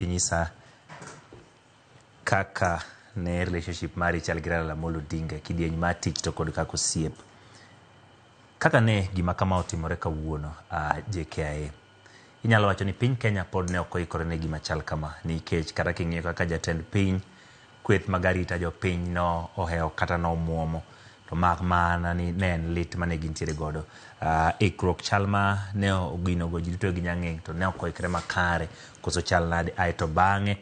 Inyisa kaka ne relationship mari chal gi Raila Amolo Odinga e kidieny mar tich to kod kaka osiep. Kaka ne gima kama otimore kawuono JKIA, inyalo wacho ni piny Kenya pod ne ok oikore ne gima chal kama nikech kata king'iyo kaka jatend piny kweth mag arita jopiny no ohewo kata nomuomo to mak mana ni ne en lit mane gintiere godo. Ikruok chal ma ne oginogo ji duto gi nyang'eng' to ne ok oikre makare koso chal nade aeto bang'e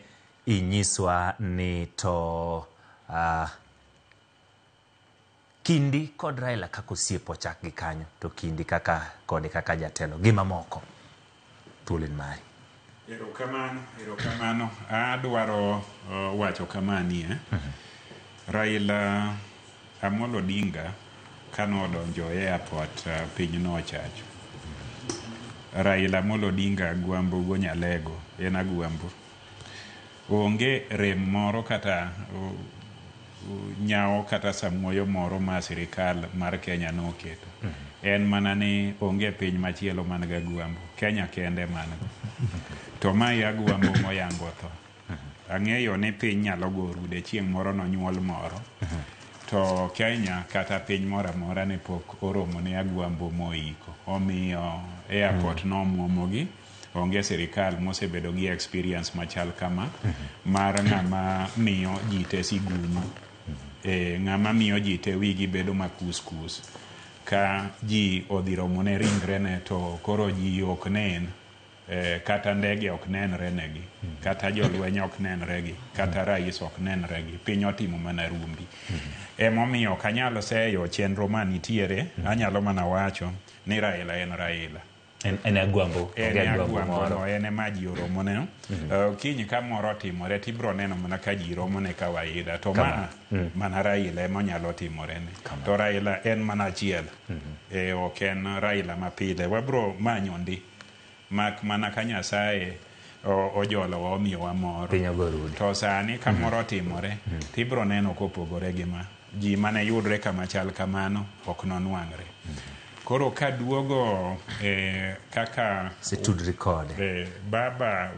inyiswa ni to kindi kod Raila kaka osiep ochak gi kanyo to kindi kaka kode kaka jatelo gi mamoko. Thuolo en mari. Erokamano, erokamano. Adwaro wacho kama ni eh. Raila Amolo Odinga kanodonjo e airport piny nochacho. Raila Amolo Odinga Agwambo go Nyalego, en Agwambo. Onge rem moro kata nyawo kata samuoyo moro ma sirikal mar Kenya noketo. En mana ni onge piny machielo man gi Agwambo. Kenya kende man go. To mae Agwambo moyango tho. Ang'eyo ni piny nyalo go rude chieng' moro nonyuol moro. To Kenya kata piny moro amora ne pok oromo ne Agwambo moiko. Omiyo airport nomuomogi. Onge sirikal mosebedo gi experience machal kama mar ng'ama miyo ji te sigunyu. Ng'ama miyo ji te wigi bedo makus kus. Ka ji odhi romo ne ringrene to koro ji ok nen. Kata ndege ok nenre negi, kata jolweny ok nenre gi, kata rais ok nenre gi. Piny otimo mana rumbi. Emomiyo ok anyal seyo chenro manitiere, anyalo mana wacho ni Raila en Raila. En Agwambo, onge Agwambo moro. En ema ji oromone. Kiny ka moro otimore tibiro neno mana ka ji romone kawaida. To ma mana Raila ema onyalo timorene. To Raila en mana achiel. Ok en Raila mapile. Wabiro manyo ndi. Mak mana ka Nyasaye ojolowa omiyowa moro. Piny ogo rude. To sani ka moro otimore, tibiro neno kopogore gi ma. Ji mane yudre kama chal kamano ok nonwang're. Koro kaduogo kaka Setudri kode. Baba.